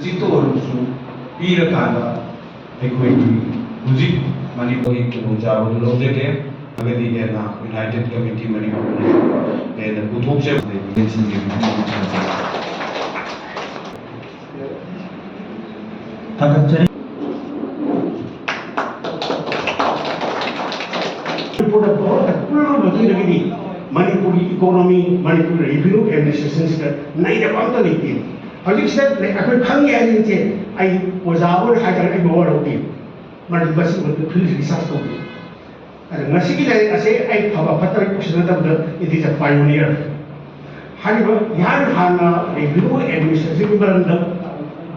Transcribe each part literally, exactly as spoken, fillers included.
ꯍꯧꯖꯤꯛꯇ ꯑꯣꯏꯔꯕꯁꯨ ꯄꯤꯔꯀꯥꯟꯗ ꯑꯩꯈꯣꯏꯒꯤ ꯍꯧꯖꯤꯛ ꯃꯅꯤꯄꯨꯔꯒꯤ ꯈꯨꯗꯣꯡꯆꯥꯕꯗꯨ ꯂꯧꯖꯒꯦ꯫ ꯍꯥꯏꯕꯗꯤ ꯍꯦꯟꯅ United Committee ꯃꯅꯤꯄꯨꯔꯅ ꯍꯦꯟꯅ ꯄꯨꯊꯣꯛꯆꯕ ꯊꯥꯒꯠꯆꯔꯤ꯫ ꯃꯅꯤꯄꯨꯔꯗ ꯚꯥꯔꯠꯇ ꯄꯨꯝꯅꯃꯛ ꯃꯇꯨꯡꯗꯒꯤꯗꯤ ꯃꯅꯤꯄꯨꯔꯒꯤ economy, ꯃꯅꯤꯄꯨꯔꯒꯤ revenue administrationꯁꯤꯗ ꯅꯩꯅꯕ ꯑꯝꯇ ꯂꯩꯇꯦ꯫ ꯍꯧꯖꯤꯛꯁꯤꯗ ꯑꯩꯈꯣꯏ ꯈꯪꯉꯦ ꯍꯥꯏꯅꯤꯡꯁꯦ, ꯑꯩ ꯑꯣꯖꯥ ꯑꯣꯏꯅ ꯍꯥꯏꯇꯥꯔꯦ, ꯑꯩ ꯃꯋꯥ ꯂꯧꯗꯦ꯫ ꯃꯔꯝꯗꯤ ꯃꯁꯤꯒꯤ ꯃꯔꯝꯗ field research ꯇꯧꯗꯦ꯫ ꯑꯗ ꯉꯁꯤꯒꯤ ꯂꯥꯏꯔꯤꯛ ꯑꯁꯦ ꯑꯩ ꯐꯕ ꯐꯠꯇꯕ ꯄꯨꯁꯤꯟꯅꯗꯕꯗ it is a pioneer꯫ ꯍꯥꯏꯔꯤꯕ ꯏꯍꯥꯟ ꯍꯥꯟꯅ revenue administrationꯒꯤ ꯃꯔꯝꯗ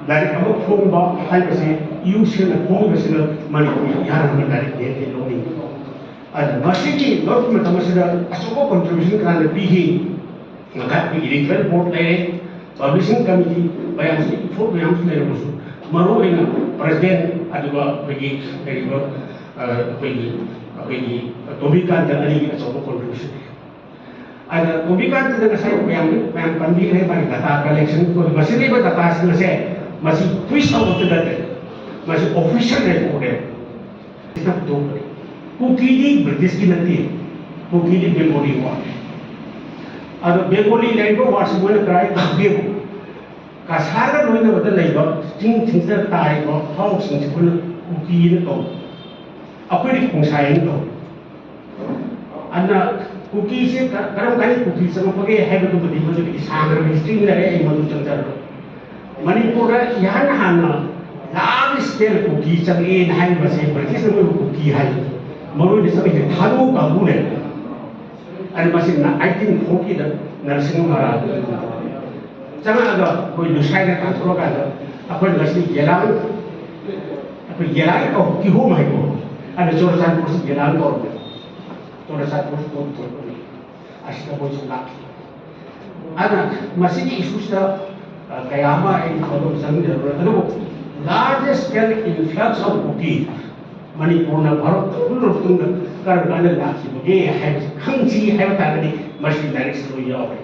ꯂꯥꯏꯔꯤꯛ ꯑꯃ ꯐꯣꯡꯕ ꯍꯥꯏꯕꯁꯤ ꯌꯨ ꯁꯤꯅ ꯐꯣꯡꯕꯁꯤꯅ ꯃꯅꯤꯄꯨꯔꯒꯤ ꯏꯍꯥꯟ ꯍꯥꯟꯕ ꯂꯥꯏꯔꯤꯛꯅꯦ ꯍꯥꯏꯅ ꯂꯧꯅꯤꯡꯏ꯫ ꯑꯗ ꯃꯁꯤꯒꯤ ꯂꯧꯔꯛꯄ ꯃꯇꯝ ꯑꯁꯤꯗ ꯑꯆꯧꯕ contribution ꯀꯅꯥꯅ ꯄꯤꯈꯤ? ꯉꯁꯥꯏ ꯑꯩꯈꯣꯏꯒꯤ editorial board ꯂꯩꯔꯦ, publishing committee, ꯃꯌꯥꯝꯁꯤ, effort ꯃꯌꯥꯝꯁꯨ ꯂꯩꯔꯝꯃꯁꯨ, ꯃꯔꯨꯑꯣꯏꯅ president ꯑꯗꯨꯒ ꯑꯩꯈꯣꯏꯒꯤ ꯂꯩꯔꯤꯕ, ꯑ, ꯑꯩꯈꯣꯏꯒꯤ, ꯑꯩꯈꯣꯏꯒꯤ ꯇꯣꯝꯕꯤꯀꯥꯟꯇ ꯑꯅꯤꯒꯤ ꯑꯆꯧꯕ contribution꯫ ꯑꯗ ꯇꯣꯝꯕꯤꯀꯥꯟꯇꯗ ꯉꯁꯥꯏ ꯃꯌꯥꯝ, ꯃꯌꯥꯝ ꯄꯟꯕꯤꯈ꯭ꯔꯦ, ꯃꯥꯒꯤ data collection, ꯃꯁꯤ ꯂꯩꯕ dataꯁꯤꯡ ꯑꯁꯦ ꯃꯁꯤ twist ꯑꯃꯠꯇ ꯅꯠꯇꯦ, ꯃꯁꯤ official recordꯅꯦ꯫ ꯁꯤꯅ ꯄꯨꯊꯣꯛꯄꯅꯤ꯫ ꯀꯨꯀꯤꯗꯤ Britishꯀꯤ ꯅꯠꯇꯦ, ꯀꯨꯀꯤꯗꯤ Bengali word꯫ ꯑꯗꯣ Bengali ꯂꯩꯔꯤꯕ wordꯁꯤ ꯃꯣꯏꯅ ꯀꯗꯥꯏ ꯇꯧꯒꯦꯕꯨ, ꯀꯁꯥꯔꯒ ꯂꯣꯏꯅꯕꯗ ꯂꯩꯕ ꯆꯤꯡꯁꯤꯡꯁꯤꯗ ꯇꯥꯔꯤꯕ ꯍꯥꯎꯁꯤꯡꯁꯤ ꯑꯩꯈꯣꯏꯅ ꯀꯨꯀꯤꯅ ꯀꯧꯏ, ꯑꯩꯈꯣꯏꯗꯤ ꯈꯣꯡꯁꯥꯏ ꯍꯥꯏꯅ ꯀꯧꯏ꯫ ꯑꯗꯨꯅ ꯀꯨꯀꯤꯁꯦ ꯀ-, ꯀꯔꯝ ꯀꯥꯟꯗ ꯀꯨꯀꯤ ꯆꯪꯉꯛꯄꯒꯦ ꯍꯥꯏꯕꯗꯨꯃꯗꯤ ꯃꯗꯨꯒꯤ ꯁꯥꯡꯈ꯭ꯔꯕ history ꯂꯩꯔꯦ, ꯑꯩ ꯃꯗꯨ ꯆꯪꯖꯔꯔꯣꯏ꯫ ꯃꯅꯤꯄꯨꯔꯗ ꯏꯍꯥꯟ ꯍꯥꯟꯅ large scale ꯀꯨꯀꯤ ꯆꯪꯉꯛꯑꯦꯅ ꯍꯥꯏꯔꯤꯕꯁꯦ Britishꯅ ꯃꯣꯏꯕꯨ ꯀꯨꯀꯤ ꯍꯥꯏ꯫ ꯃꯔꯨꯑꯣꯏꯅ ꯆꯪꯉꯛꯏꯁꯦ ꯊꯥꯔꯨ ꯀꯥꯡꯕꯨꯅꯦ꯫ ꯑꯗꯨ ꯃꯁꯤ eighteen fortyꯗ ꯅꯔꯁꯤꯡꯍ ꯃꯍꯥꯔꯥꯖ ꯆꯪꯉꯛꯑꯒ ꯑꯩꯈꯣꯏ ꯂꯨꯁꯥꯏꯗ ꯇꯥꯟꯊꯣꯛꯑꯀꯥꯟꯗ ꯑꯩꯈꯣꯏꯅ ꯉꯁꯤ ꯌꯦꯂꯥꯡ, ꯑꯩꯈꯣꯏ ꯌꯦꯂꯥꯡ ꯀꯧ-, ꯀꯤꯍꯣꯝ ꯍꯥꯏꯀꯣ꯫ ꯑꯗꯨ ꯆꯨꯔꯆꯥꯟꯄꯨꯔꯁꯤ ꯌꯦꯂꯥꯡ ꯀꯧꯔꯝꯃꯦ꯫ ꯆꯨꯔꯆꯥꯟꯄꯨꯔꯁꯤ ꯀꯧꯔꯝꯃꯦ꯫ ꯑꯁꯤꯗ ꯃꯣꯏꯁꯨ ꯂꯥꯛꯈꯤ꯫ ꯑꯗꯨꯅ ꯃꯁꯤꯒꯤ issueꯁꯤꯗ, ꯑ, ꯀꯌꯥ ꯑꯃ ꯑꯩ ꯊꯣꯏꯗꯣꯛ ꯆꯪꯖꯔꯔꯣꯏ꯫ ꯑꯗꯨꯕꯨ largest scale influx of ꯀꯨꯀꯤ ꯃꯅꯤꯄꯨꯔꯅ ꯚꯥꯔꯠꯇ ꯄꯨꯟꯅ ꯃꯇꯨꯡꯗ ꯀꯔꯝ ꯀꯥꯟꯗ ꯂꯥꯛꯈꯤꯕꯒꯦ ꯍꯥꯏꯕꯁꯤ ꯈꯪꯁꯤ ꯍꯥꯏꯕ ꯇꯥꯔꯒꯗꯤ ꯃꯁꯤ ꯂꯥꯏꯔꯤꯛꯁꯤꯗ ꯂꯣꯏ ꯌꯥꯎꯔꯦ꯫